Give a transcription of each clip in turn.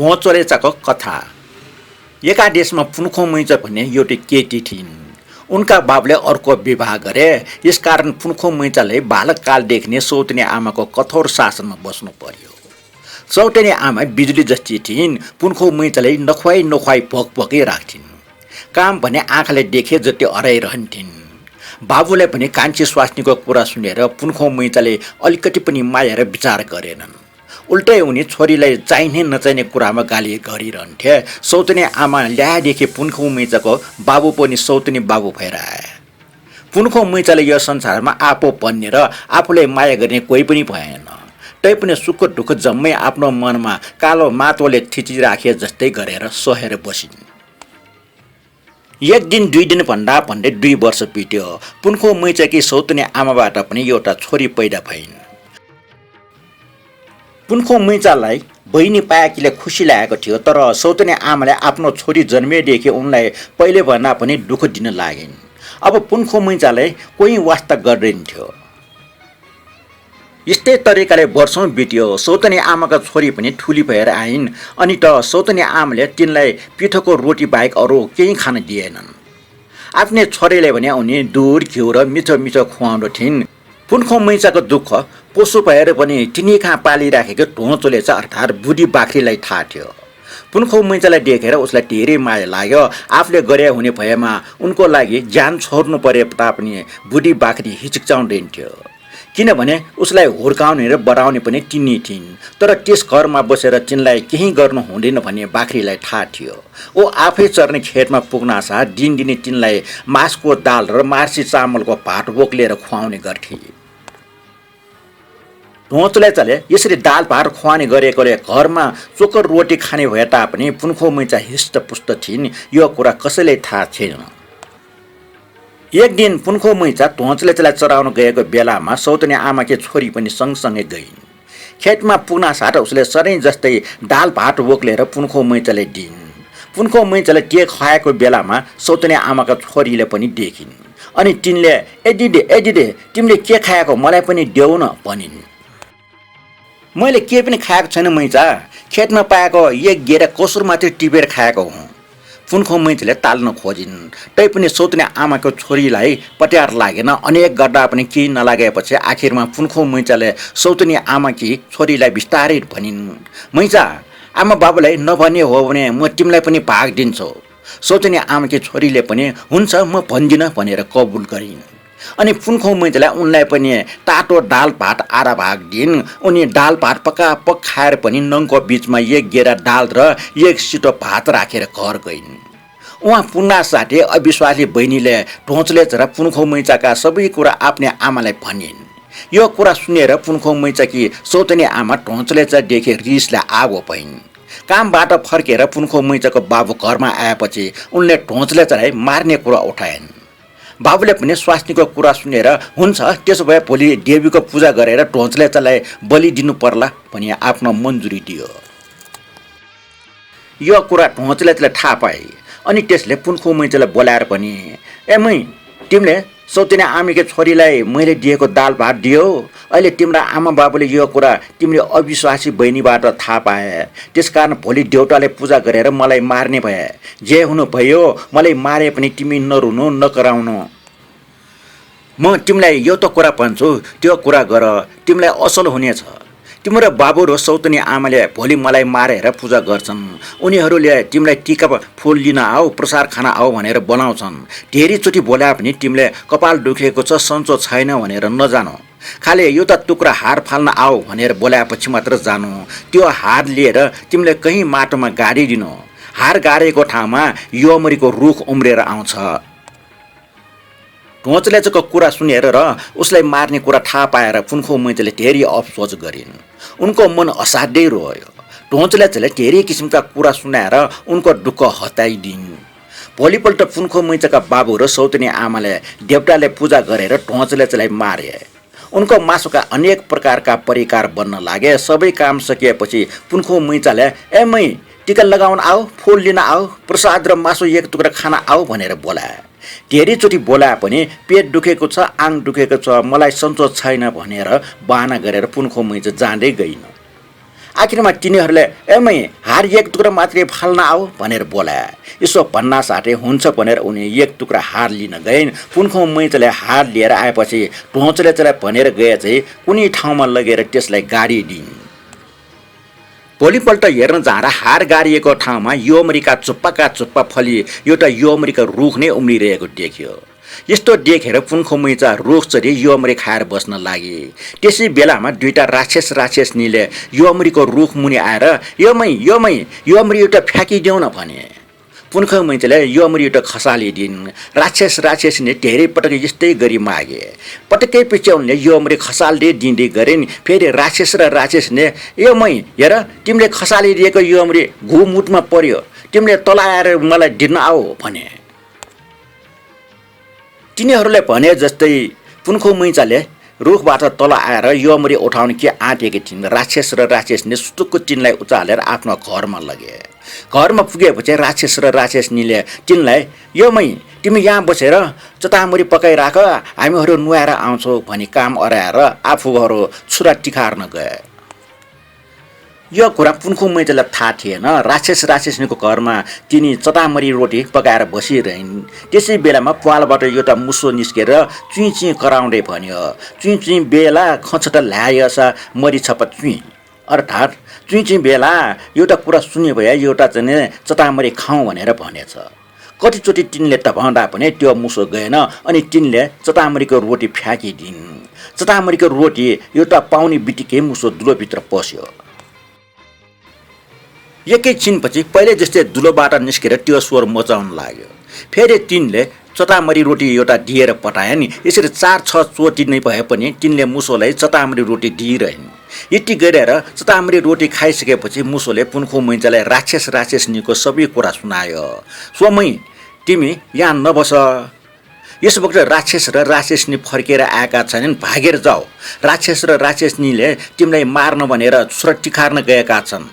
धोँ चोलेचाको कथा। एका देशमा पुनखो मैचा भन्ने एउटी केटी थिइन्। उनका बाबुले अर्को विवाह गरे। यसकारण पुनखो मैचाले बालककालदेखि नै सौतेनी आमाको कठोर शासनमा बस्नु पर्यो। सौतेनी आमा बिजुली जस्ती थिइन्। पुनखो मैचाले नखुवाई भोक राख्थिन्। काम भने आँखाले देखे जति हराइरहन्थिन्। बाबुले पनि कान्छी स्वास्नीको कुरा सुनेर पुनखो मैचाले अलिकति पनि माया र विचार गरेनन्। उल्टै उनी छोरीलाई चाहिने नचाहिने कुरामा गाली गरिरहन्थे। सौतेनी आमा ल्याएदेखि पुनखो मैचाको बाबु पनि सौतेनी बाबु भएर आए। पुनखो मैचाले यो संसारमा आफू बन्ने र आफूलाई माया गर्ने कोही पनि भएन। तैपनि सुख दुःख जम्मै आफ्नो मनमा कालो मातोले थिचिराखे जस्तै गरेर सहेर बसिन्। एक दिन 2 दिन भन्दा भन्दै 2 वर्ष बित्यो। पुनखो मैचाकी सौतेनी आमाबाट पनि एउटा छोरी पैदा भइन्। पुनखो मैचालाई बहिनी पाएकीले खुसी लागेको थियो, तर सौतेनी आमाले आफ्नो छोरी जन्मेदेखि उनलाई पहिले भन्दा पनि दुःख दिन लागिन्। अब पुनखो मैचालाई कोही वास्ता गर्दैन्थ्यो। यस्तै तरिकाले वर्षौं बित्यो। सौतेनी आमाका छोरी पनि ठुली भएर आइन्। अनि त सौतेनी आमाले तिनलाई पिठोको रोटी बाहेक अरू केही खान दिएनन्। आफ्नै छोरीले भने उनी दुध घिउ र मिठो मिठो खुवाउँदथिन्। पुनखो मैचाको दुःख पशु भएर पनि तिनी कहाँ पालिराखेको धोँ चोलेचा अर्थात् बुढी बाख्रीलाई थाहा थियो। पुनखो मैचालाई देखेर उसलाई धेरै माया लाग्यो। आफूले गरे हुने भएमा उनको लागि ज्यान छोड्नु परे तापनि बुढी बाख्री हिचकिचाउँदैन्थ्यो। किनभने उसलाई हुर्काउने र बढाउने पनि तिनी थिइन्। तर त्यस घरमा बसेर तिनलाई केही गर्नु हुँदैन भन्ने बाख्रीलाई थाहा थियो। ऊ आफै चर्ने खेतमा पुग्नासाथ दिनदिनै तिनलाई मासको दाल र मार्सी चामलको भात बोक्लेर खुवाउने गर्थे। धोँ चोलेचाले यसरी दाल भात खुवाउने गरेकोले घरमा चोकर रोटी खाने भए तापनि पुनखो मैचा हिष्टपुष्ट थिइन्। यो कुरा कसैलाई थाहा थिएन। एक दिन पुनखो मैचा धोँ चोलेचालाई चराउन गएको बेलामा सौतेनी आमाकी छोरी पनि सँगसँगै गइन्। खेतमा पुग्नासाथ उसले सधैँ जस्तै दाल भात बोक्लेर पुनखो मैचाले दिइन्। पुनखो मैचाले के खुवाएको बेलामा सौतेनी आमाका छोरीले पनि देखिन्। अनि तिनले ए दिदे तिमीले के खाएको मलाई पनि देऊ न भनिन्। मैले के पनि खाएको छैन मैचा, खेतमा पाएको एक गेरा कसुर मात्रै टिपेर खाएको हुँ। पुनखो मैचाले टाल्न खोजिन्। तैपनि सौतेनी आमाको छोरीलाई पट्यार लागेन। अनेक गर्दा पनि केही नलागेपछि आखिरमा पुनखो मैचाले सौतेनी आमाकी छोरीलाई बिस्तारै भनिन्, मैचा आमा बाबुलाई नभने हो भने म तिमीलाई पनि भाग दिन्छु। सौतेनी आमाकी छोरीले पनि हुन्छ म भन्दिनँ भनेर कबुल गरिन्। अनि पुनखो मैचाले उनलाई पनि तातो दाल भात आधा भाग दिइन्। उनी दाल भात पकापक खाएर पनि नङको बिचमा एक गेरा दाल र एक सिटो भात राखेर घर गइन्। उहाँ पुग्ना साथै अविश्वासी बहिनीले धोँ चोलेचा र पुनखो मैचाका सबै कुरा आफ्नै आमालाई भनिन्। यो कुरा सुनेर पुनखो मैचाकी सौतेनी आमा धोँ चोलेचादेखि रिसले आगो भइन्। कामबाट फर्केर पुनखो मैचाको बाबु घरमा आएपछि उनले धोँ चोलेचालाई मार्ने कुरा उठाइन्। बाबुले पनि स्वास्नीको कुरा सुनेर हुन्छ त्यसो भए भोलि देवीको पूजा गरेर धोँ चोलेचालाई बलि दिनु पर्ला भनी आफ्नो मन्जुरी दियो। यो कुरा धोँ चोलेचाले थाहा पाए। अनि त्यसले पुनखो मैचालाई बोलाएर पनि मै तिमीले सौतेनी आमाकी छोरीलाई मैले दिएको दाल भात दियो। अहिले तिम्रा आमा बाबुले यो कुरा तिमीले अविश्वासी बहिनीबाट थाहा पाए। त्यसकारण भोलि देउताले पूजा गरेर मलाई मार्ने भए। जे हुनु भयो मलाई मारे पनि तिमी नरुनु नकराउनु। म तिमीलाई यो त कुरा भन्छु, त्यो कुरा गर, तिमीलाई असल हुनेछ। तिम्रो बाबु र सौतेनी आमाले भोलि मलाई मारेर पूजा गर्छन्। उनीहरूले तिमीलाई टिका फुल लिन आऊ, प्रसाद खान आऊ भनेर बोलाउँछन्। धेरैचोटि बोलाए पनि तिमीले कपाल दुखेको छ, सन्चो छैन भनेर नजानु। खालि यो त टुक्रा हार फाल्न आऊ भनेर बोलाएपछि मात्र जानु। त्यो हार लिएर तिमीले कहीँ माटोमा गाडिदिनु। हार गाडेको ठाउँमा योमरीको रुख उम्रेर आउँछ। धोँ चोलेचाको कुरा सुनेर र उसलाई मार्ने कुरा थाहा पाएर पुनखो मैचाले धेरै अफसोस गरिन्। उनको मन असाध्यै रोयो। धोँ चोलेचाले धेरै किसिमका कुरा सुनाएर उनको दुःख हटाइदिन्। भोलिपल्ट पुनखो मैचाका बाबु र सौतेनी आमाले देवताले पूजा गरेर धोँ चोलेचालाई मारे। उनको मासुका अनेक प्रकारका परिकार बन्न लागे। सबै काम सकिएपछि पुनखो मैचाले मै टिका लगाउन आऊ, फुल लिन आऊ, प्रसाद र मासु एक टुक्रा खान आऊ भनेर बोलाए। धेरैचोटि बोलाए पनि पेट दुखेको छ, आङ दुखेको छ, मलाई सन्चो छैन भनेर बहाना गरेर पुनखो मैचा जाँदै गइन्। आखिरमा तिनीहरूले एमै हार एक टुक्रा मात्रै फाल्न आऊ भनेर बोलाए। यसो भन्ना साथै हुन्छ भनेर उनी एक टुक्रा हार लिन गइन्। पुनखो मैचाले हार लिएर आएपछि ढोँचले त्यसलाई भनेर गए चाहिँ कुनै ठाउँमा लगेर त्यसलाई गाडिदिन्। भोलिपल्ट हेर्न जाँदा हार गाडिएको ठाउँमा योमरीका चुप्पाका चुप्पा फली एउटा योमरीका रुख नै उम्रिरहेको देखियो। यस्तो देखेर पुनखो मैचा रुख चढी योमरी खाएर बस्न लागे। त्यसै बेलामा दुईटा राक्षसनीले योमरीको रुख मुनि आएर योमरी एउटा फ्याँकिदेऊ न भने। पुनखो मैचाले योमरी एउटा खसालिदिन्। राक्षसनीले धेरै पटक यस्तै गरी मागे। पटक्कै पछि उनले योमरी खसाल्दै दिँदै गरिन्। फेरि राक्षसनीले योमै हेर तिमीले खसालिदिएको योमरी घुमुटमा पर्यो, तिमीले तल आएर मलाई दिन आऊ भने। तिनीहरूले भने जस्तै पुनखो मैचाले रुखबाट तल आएर योमरी उठाउन के आँटेकी थिइन्। राक्षसनीले सुटुक्क तिनलाई उचालेर आफ्नो घरमा लगे। घरमा पुगेपछि राक्षसनीले तिनलाई योमै तिमी यहाँ बसेर चतामुरी पकाइराख, हामीहरू नुहाएर आउँछौँ भनी काम अराएर आफूहरू छुरा टिकार्न गए। यो कुरा पुनखो मैचालाई थाहा थिएन। राक्षसनीको घरमा तिनी चटामरी रोटी पकाएर बसिरहन्। त्यसै बेलामा पालबाट एउटा मुसो निस्केर चुइँ कराउँदै भन्यो, चुइँ बेला खचट ल्याएछ मरी छप चुइँ। अर्थात् चुइँ बेला एउटा कुरा सुन्यो भए एउटा चाहिँ चटामरी खाउँ भनेर भनेछ। कतिचोटि तिनले त भन्दा पनि त्यो मुसो गएन अनि तिनले चटामरीको रोटी फ्याँकिदिन्। चटामरीको रोटी एउटा पाउने बित्तिकै मुसो दुलोभित्र पस्यो। एकैछिनपछि पहिले जस्तै दुलोबाट निस्केर त्यो स्वर मचाउन लाग्यो। फेरि तिनले चटामरी रोटी एउटा दिएर पठाएन्। यसरी 4-6 चोटि नै भए पनि तिनले मुसोलाई चटामरी रोटी दिइरहन्। यति गरेर चटामरी रोटी खाइसकेपछि मुसोले पुनखो मैचालाई राक्षसनीको सबै कुरा सुनायो। सोमै तिमी यहाँ नबस, यस वक्त राक्षसनी फर्केर आएका छैनन्, भागेर जाऊ। राक्षसनीले तिमीलाई मार्न भनेर छुरा टिकार्न गएका छन्।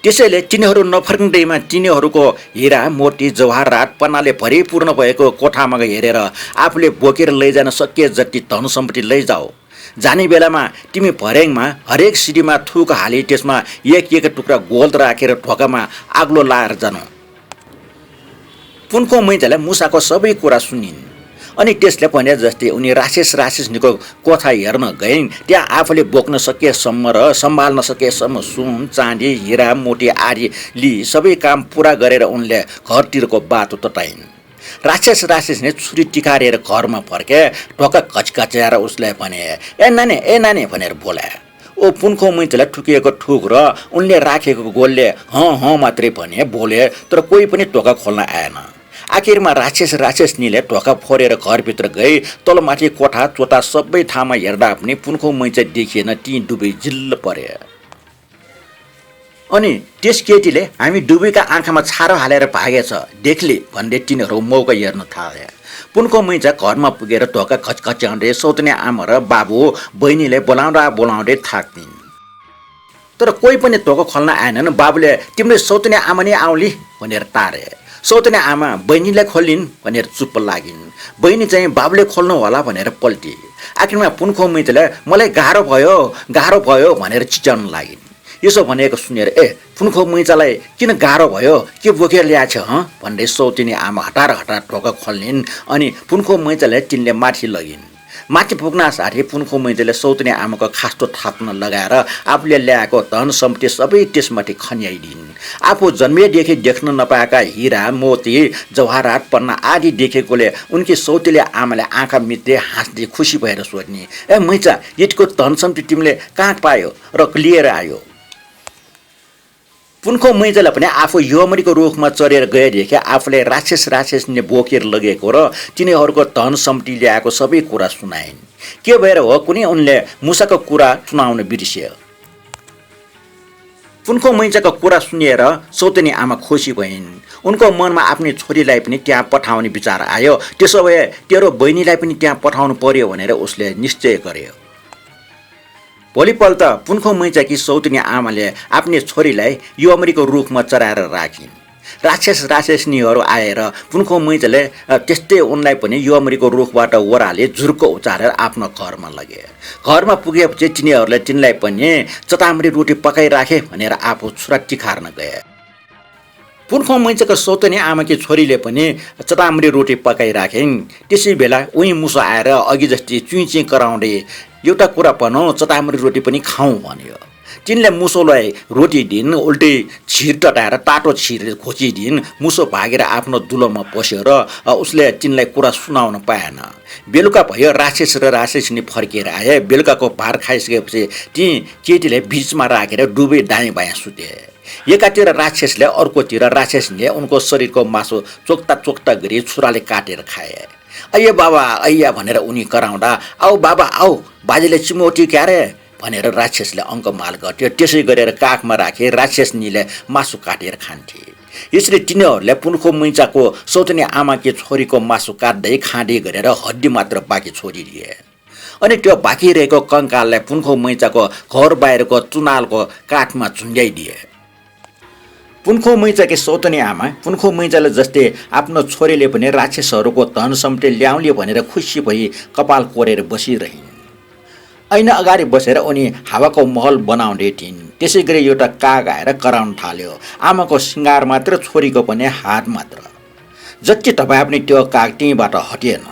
त्यसैले तिनीहरू नफर्किँदैमा तिनीहरूको हिरा मोती जवाहरात पन्नाले भरिपूर्ण भएको कोठामा हेरेर आफूले बोकेर लैजान सकिए जति धन सम्पत्ति लैजाऊ। जाने बेलामा तिमी भर्याङमा हरेक सिडीमा थुक हाली त्यसमा एक टुक्रा गोल्ड राखेर ढोकामा आग्लो लाएर जानु। पुनखो मैचाले मुसाको सबै कुरा सुनिन्। अनि त्यसले भने जस्तै उनी राक्षसनीको कोठा हेर्न गइन्। त्यहाँ आफूले बोक्न सकेसम्म र सम्हाल्न सकेसम्म सुन चाँदी हिरा मोती आदि लिई सबै काम पुरा गरेर उनले घरतिरको बाटो तताइन्। राक्षसनीले छुरी टिकारेर घरमा फर्के। ढोका घचघच्याएर उसलाई भने ए नानी भनेर बोलाए। ओ पुनखो मैचाले ठुकिएको ठुक र उनले राखेको गोलले हँ मात्रै भने बोले, तर कोही पनि ढोका खोल्न आएन। आखिरमा राक्षसनीले ढोका फोरेर घरभित्र गए। तलमाथि कोठा चोटा सबै ठाउँमा हेर्दा पनि पुनखो मैचा देखिएन। ती डुबी जिल्ल परे। अनि त्यस केटीले हामी डुबीका आँखामा छारो हालेर भागेछ देख्ली भन्दै तिनीहरू मौका हेर्न थाले। पुनखो मैचा घरमा पुगेर ढोका घचघच्याउँदै सौतने आमा र बाबु बहिनीले बोलाउँदै थाक्दिन्। तर कोही पनि ढोका खोल्न आएनन्। बाबुले तिम्रो सौतने आमा नै आउली भनेर तारे। सौतने आमा बहिनीलाई खोलिन् भनेर चुप्प लागिन्। बहिनी चाहिँ बाबुले खोल्नु होला भनेर पल्टी। आखिरमा पुनखो मैचाले मलाई गाह्रो भयो भनेर चिच्याउन लागिन्। यसो भनेको सुनेर पुनखो मैचालाई किन गाह्रो भयो, के बोकेर ल्याएछ भन्दै सौतिनी आमा हटार ढोका खोल्निन्। अनि पुनखो मैचाले तिनले माथि लगिन्। माथि पुग्न साथै पुनखो मैचाले सौतिनी आमाको खास्तो थाप्न लगाएर आफूले ल्याएको धन सम्पत्ति सबै त्यसमाथि खन्याइदिन्। आफू जन्मेदेखि देख्न नपाएका हिरा मोती जवाहरात पन्ना आदि देखेकोले उनकी सौतिले आमाले आँखा मिच्दै हाँस्दै खुसी भएर सोध्ने, ए मैचा यतिको धन सम्पत्ति तिमीले कहाँ पायो र लिएर आयो? पुनखो मैचाले पनि आफू योमरीको रुखमा चढेर गएदेखि आफूले राक्षसनीले बोकेर लगेको र तिनीहरूको धन सम्पत्ति ल्याएको सबै कुरा सुनाइन्। के भएर हो कुनै उनले मुसाको कुरा सुनाउन बिर्सियो। पुनखो मैचाको कुरा सुनेर सौतनी आमा खुसी भइन्। उनको मनमा आफ्नै छोरीलाई पनि त्यहाँ पठाउने विचार आयो। त्यसो भए तेरो बहिनीलाई पनि त्यहाँ पठाउनु पर्यो भनेर उसले निश्चय गर्यो। भोलिपल्ट पुनखो मैचाकी सौतनी आमाले आफ्नै छोरीलाई योमरीको रुखमा चढाएर राखिन्। राक्षसनीहरू आएर पुनको मैचाले त्यस्तै उनलाई पनि यमरीको रुखबाट ओह्राले झुर्क उचालेर आफ्नो घरमा लगे। घरमा पुगेपछि तिनीलाई पनि चतामरी रोटी पकाइराखे भनेर आफू छुरा टिखार्न गए। पुनको मैचाको सौतनी आमाकी छोरीले पनि चतामरी रोटी पकाइराखिन्। त्यसै बेला उही मुसो आएर अघि जस्तै चुइँ कराउँदै एउटा कुरा बनाऊ, चतामरी रोटी पनि खाउँ भन्यो। तिनले मुसोलाई रोटी दिइन्, उल्टै छिर टटाएर तातो छिर खोचिदिइन्। मुसो भागेर आफ्नो दुलोमा पस्यो र उसले तिनलाई कुरा सुनाउन पाएन। बेलुका भयो, राक्षस र राक्षसनी फर्किएर आए। बेलुकाको भार खाइसकेपछि ती केटीले बिचमा राखेर डुबे दायाँ बायाँ सुते। एकातिर राक्षसले, अर्कोतिर राक्षसले उनको शरीरको मासु चोक्ता गरी छुराले काटेर खाए। अయ్య बाबा अయ్య भनेर उनी कराउँदा आऊ बाबा आऊ, बाजेले चिमोटी क्यारे भनेर राक्षसले अङ्कमाल गर्थ्यो। त्यसै गरेर काखमा राखे राक्षसनीले मासु काटेर खान्थे। यसरी तिनीहरूले पुनको मैचाको सौतनी आमाकी छोरीको मासु काट्दै खाँदै गरेर हड्डी मात्र बाँकी छोडिदिए। अनि त्यो बाँकी रहेको कङ्काललाई पुनको मैचाको घर बाहिरको चुनालको काठमा झुन्ड्याइदिए। पुनको मैचाकी सौतनी आमा पुनको मैचाले जस्तै आफ्नो छोरीले पनि राक्षसहरूको धन सम्पत्ति ल्याउले भनेर खुसी भई कपाल कोरेर बसिरहिन्। ऐना अगाडि बसेर उनी हावाको महल बनाउँदै थिइन्। त्यसै गरी एउटा काग आएर कराउन थाल्यो। आमाको सिँगार मात्र, छोरीको पनि हात मात्र। जति तपाईँ पनि त्यो काग त्यहीँबाट हटिएन।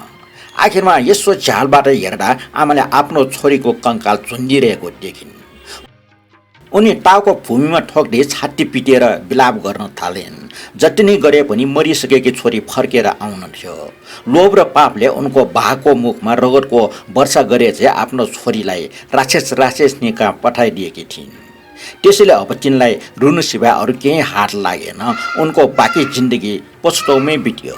आखिरमा यसो झ्यालबाट हेर्दा आमाले आफ्नो छोरीको कङ्काल झुन्डिरहेको देखिन्। उनी टाउको भूमिमा ठोक्दै छाती पिटेर बिलाप गर्न थालिन्। जति नै गरे पनि मरिसकेकी छोरी फर्केर आउन थियो। लोभ र पापले उनको भागको मुखमा रगतको वर्षा गरे चाहिँ आफ्नो छोरीलाई राक्षसनी कहाँ पठाइदिएकी थिइन्। त्यसैले अब तिनलाई रुनु सिवाय अरू केही हात लागेन। उनको बाँकी जिन्दगी पछुतौमै बित्यो।